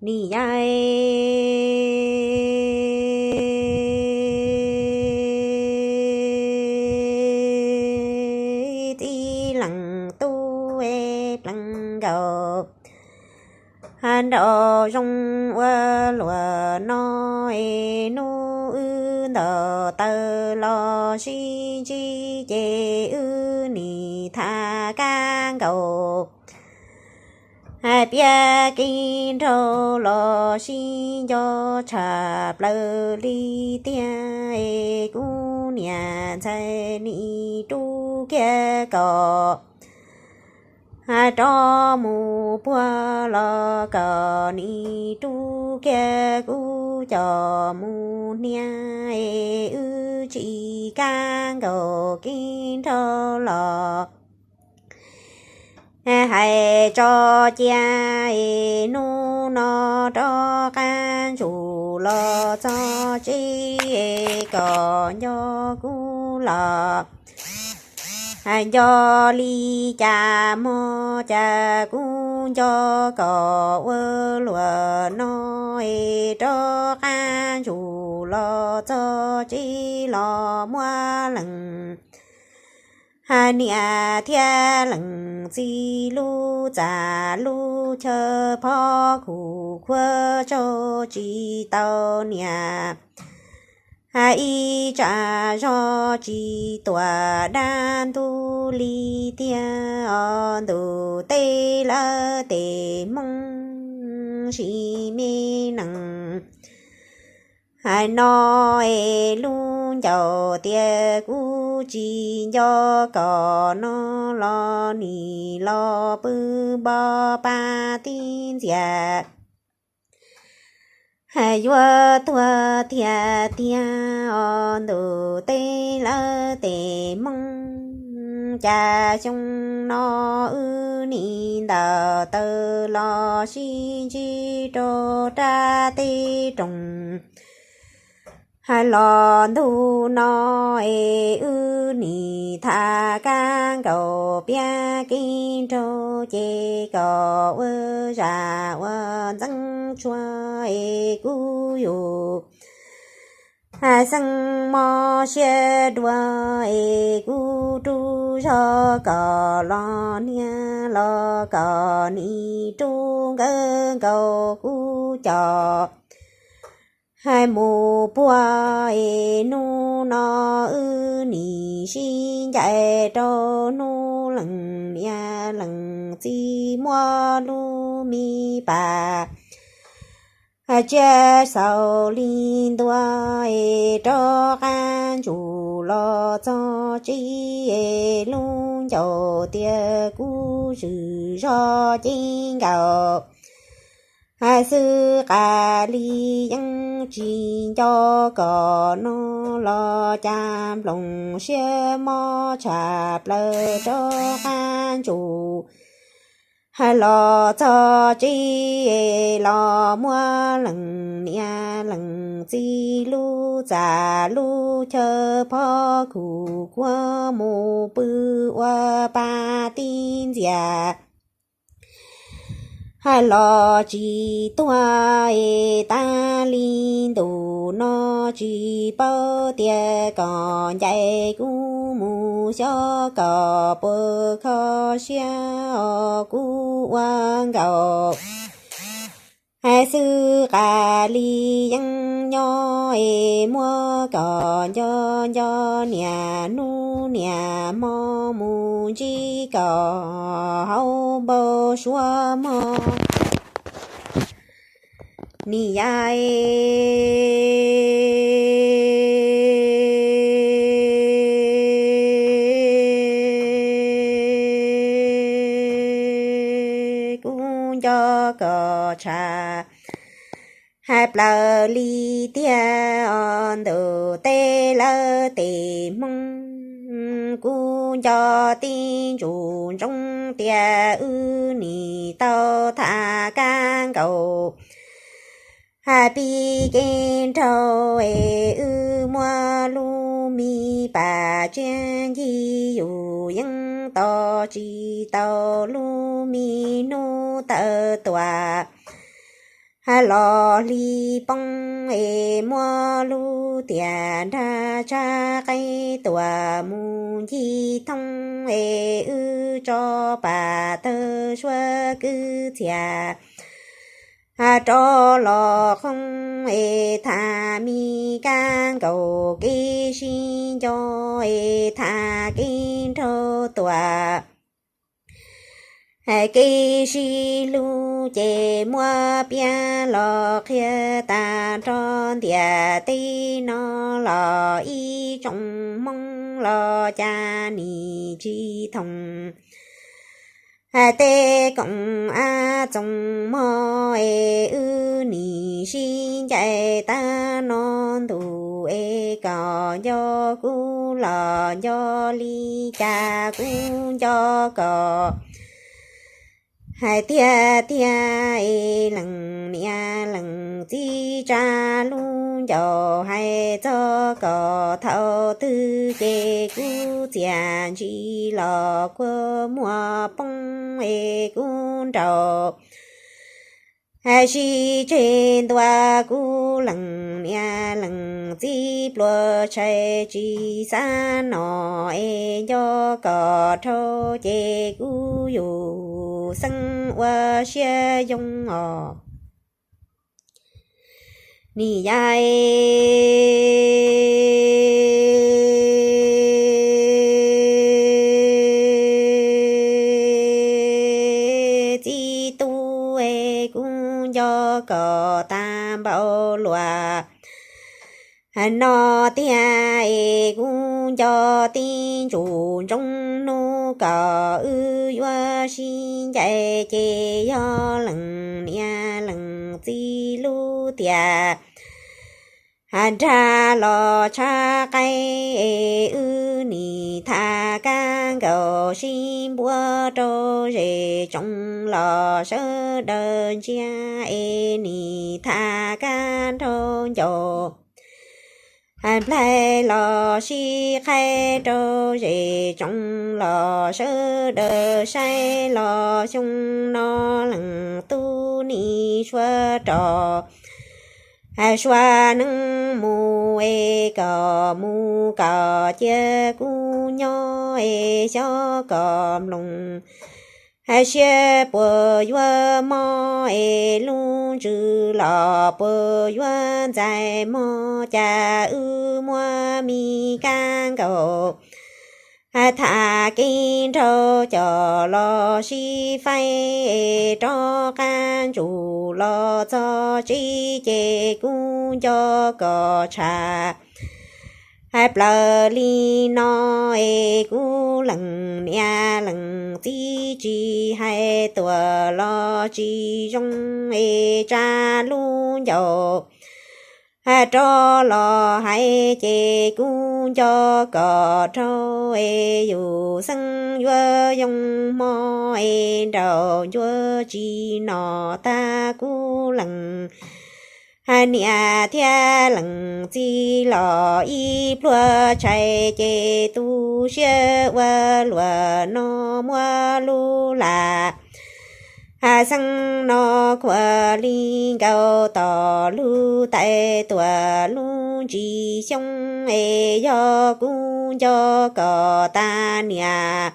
Nim yog txij leej tub pleev nkaus, nraum zoov ua luam no es hnub wb ntaus taws los sib ntsib ces wb nim tham kab nkaus. Piav kev nrau los sib nco tshaj plaws li tiag es kuv niam ntxhais nim rub kiag kom rov mus puag los kom nim rub kiag kuv coj mus hnia es wb tsis kab nkaus kev nrau los. Hais tso cia es hnub no rov qab ntsum los txog tsev es kom nco kuv los nco li cas mog, cas kuv nco kom ua luam no es rov qab ntsum los txog tsev los muab leej niam thiab leej txiv lub txaj lub chaw phov khuv khuav tsaug tsis tau niam ib tsam zog tsis tuam dab ntub li tiag os ntuj tej lawv tej Hmoob sim me neej. Hais no es lub ncauj tias kuv tsis nco kom no los nim los pw npo pa tib ntxias. Hais yuav tuag tiag tiag os ntuj tej lawv tej Hmoob, cas xyoo no wb nim ntaus taws los sib ntsib rau rab teb roog. Hais los ntuj no es wb nim tham kab nkaus piav kev nrau ces kom ua zaj ua ntxeev tshuaj es kuv yus xeeb mob siab dua es kuv rub zog kom los hnia los kom nim rub nkawd nkaus kuv coj mus puag es hnub no wb nim sib ncaim rau hnub leej niam leej txiv muab lub me pas tsiab xaus li ntua es rov qab ntsum los txog tsev es lub ncauj tias kuv zwm zog ceeb nkaus xwb, qas li yeej tsis nco kom no los cas nplooj siab mob tshaj plaws rov qab ntsum los txog tsev los muab leej niam leej txiv lub txaj lub chaw phov khuv khuav mus pw ua pa tib ntxias. Hais los tsis tuag es tas li ntuj no tsis paub tias kom ncaim kuv mus xyov kom puas kho siab os kuv ua nkaus xwb, qas li yeej nyob es muab kom nco nco niam hnub niam hmo mus ntsib kom haus npau suav mog. Nim yog kuv nco kom tshaj hais plaws li tiag os ntuj tej lawv tej Hmoob, kuv nco tib ntsus ntsoov tias wb nim tau tham kab nkaus hais pib kev nraug es wb muab lub me pas tsiab ncig yus yeej tos tsis tau lub me hnub tawm tuaj. Los hli poob es muab lub tiaj nrag tsab qeeb tuam mus ncig thoob es wb tso pam tawg suab kwj txhiaj rov los qoob es tham me kab nkaus kev sib nco es tham kev nraug tuam kev sib hlub ces muab piav los qhia tag nrho ntiaj teb no los ib tsoom Hmoob los cas nim tsis thoom tej koom ab txoos mog es wb nim sib ncaim tag no ntu es kom nco kuv los nco li cas kuv nco kom hais tiag tiag es leej niam leej txiv tsa lub ncauj hais txog kom thaum twg ces kuv txiaj ntsim los kua muag poob es kuv nraus sib tseg ntua kuv leej niam leej txiv pluas tshais tsis xav no es nco kom dhau ces kuv yus xeeb ua siab yoo os. Nim yav txiv tub es kuv nco kom tag npaum luaj no tiag es kuv nco tib ntsus ntsoov hnub kom wb yuav sib ncaim ces yog leej niam leej txiv lub tiaj nrag los tshav qaib es wb nim tham kab nkaus sib npuab rau zej tsoom los sawv daws ntsia es nim tham kab nraug ncauj nplaig los sib qhaib rau zej tsoom los sawv daws saib los xyoo no leej tub nim sua rog sua neeb mus es kom mus kom cia kuv nyob es xyov kom mloog siab puas yuav mob es lub ntsws los puas yuav ntxais mog cas wb muab me kab nkaus tham kev nraug coj los sib faib es rov qab ntsus los txog tsev ces kuv nco kom tshaj plaws li no es kuv leej niam leej txiv tsis hais tuaj los tsis zoo es tsa lub ncauj rov los hais ces kuv nco kom dhau es yus xeeb yuav yoo hmo es nraum ncuav tsis no tag kuv leej niam thiab leej txiv los ib pluag tshais ces tu siab ua luaj no muab lub lam xeeb no khuam li nkaus tom lub tais tuam lub ntsis xyoob es yog kuv nco kom tas niam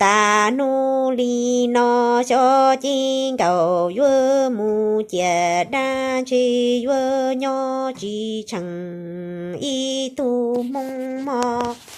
tas hnub li no xyov cib nkaus yuav mus ciam dab ntshe yuav nyob tsis tsheej ib tug hmoob mog.